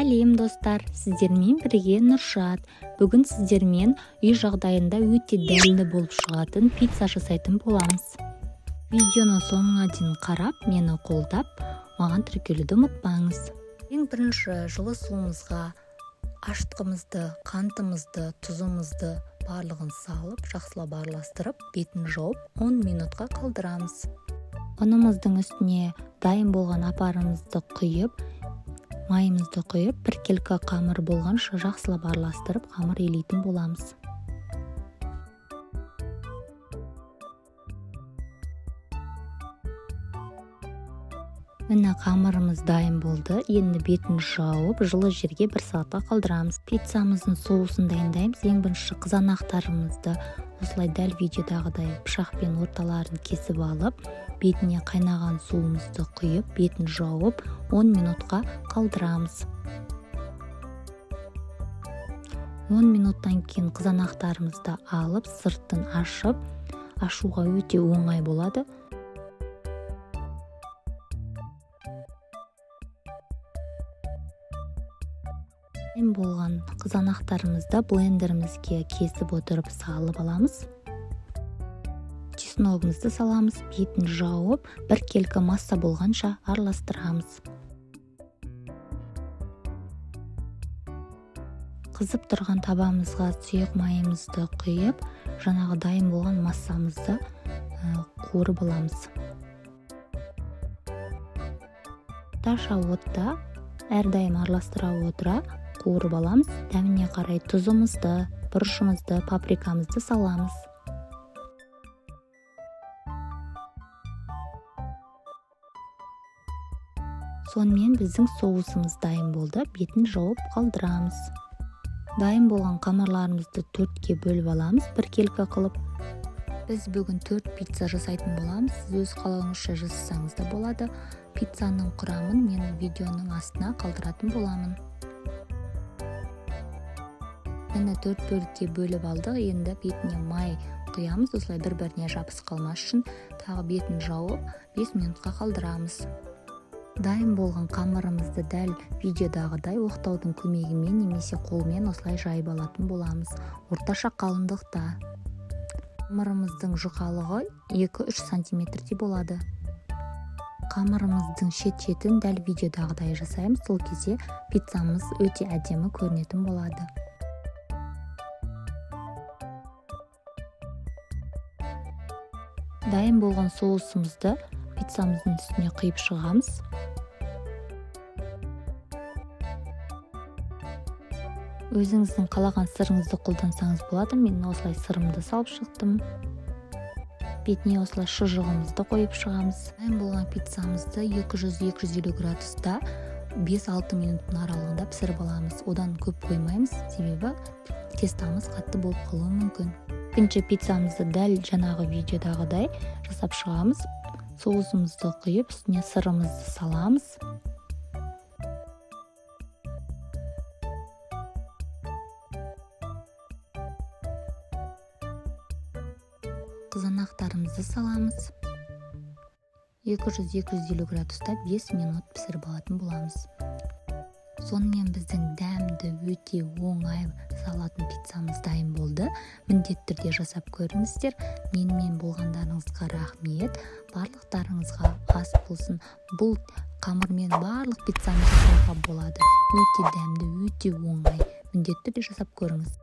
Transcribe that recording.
Сәлем, достар! Сіздермен бірге Нұршат. Бүгін сіздермен үй жағдайында өте дәмді болып шығатын пицца жасайтын боламыз. Видеоның соңына дейін қарап, мені қолдап, маған тіркелуді ұмытпаңыз. Ең бірінші жылы суымызға ашытқымызды, қантымызды, тұзымызды барлығын салып, жақсылап араластырып, бетін жауып, 10 минутқа қалдырамыз. Ұнымыздың үстіне дайын болған опарымызды құйып, майымызды құйып, біркелкі қамыр болғанша жақсылап араластырып, қамыр илейтін боламыз. Міне, қамырымыз дайын болды. Енді бетін жауып, жылы жерге бір сағатқа қалдырамыз. Пиццамыздың соусын дайындаймыз. Ең бірінші қызанақтарымызды осылай дәл видеодағыдай пышақпен орталарын кесіп алып, бетіне қайнаған суымызды құйып, бетін жауып, 10 минутқа қалдырамыз. 10 минуттан кейін қызанақтарымызды алып, сыртын ашып, ашуға өте оңай болады. Дайын болған қызанақтарымызды блендерімізге кесіп отырып салып аламыз. Чесногымызды саламыз, бетін жауып, біркелкі масса болғанша араластырамыз. Қызып тұрған табамызға сұйық майымызды құйып, жаңағы дайын болған массамызды қуырып аламыз. Орташа отта әрдайым араластыра отыра қуырып аламыз. Дәміне қарай тұзымызды, бұрышымызды, паприкамызды саламыз. Сонымен, біздің соусымыз дайын болды. Бетін жауып қалдырамыз. Дайын болған қамырларымызды төртке бөліп аламыз біркелкі қылып. Біз бүгін төрт пицца жасайтын боламыз. Сіз өз қалауыңызша жасасаңыз да болады. Пиццаның құрамын мен видеоның астына қалдыратын боламын. Міне, төрт бөлікке бөліп алдық. Енді бетіне май құямыз, осылай бір біріне жабысып қалмас үшін. Тағы бетін жауып, 5 минутқа қалдырамыз. Дайын болған қамырымызды дәл видеодағыдай оқтаудың көмегімен немесе қолмен осылай жайып алатын боламыз орташа қалыңдықта. Қамырымыздың жұқалығы 2-3 сантиметрдей болады. Қамырымыздың шет шетін дәл видеодағыдай жасаймыз. Сол кезде пиццамыз өте әдемі көрінетін болады. Дайын болған соусымызды пиццамыздың үстіне құйып шығамыз. Өзіңіздің қалаған сырыңызды қолдансаңыз болады. Мен осылай сырымды салып шықтым. Бетіне осылай шұжығымызды қойып шығамыз. Дайын болған пиццамызды 200-250 градуста 5-6 минуттың аралығында пісіріп аламыз. Одан көп қоймаймыз, себебі тестамыз қатты болып қалуы мүмкін. Екінші пиццамызды дәл жаңағы видеодағыдай жасап шығамыз. Соусымызды құйып, үстіне сырымызды саламыз. Қызанақтарымызды саламыз. 200-250 градуста 5 минут пісіріп алатын боламыз. Сонымен, біздің дәмді, өте оңай жасалатын пиццамыз дайын болды. Міндетті түрде жасап көріңіздер. Менімен болғандарыңызға рахмет. Барлықтарыңызға ас болсын! Бұл қамырмен барлық пиццаны жасауға болады. Өте дәмді, өте оңай. Міндетті түрде жасап көріңіз.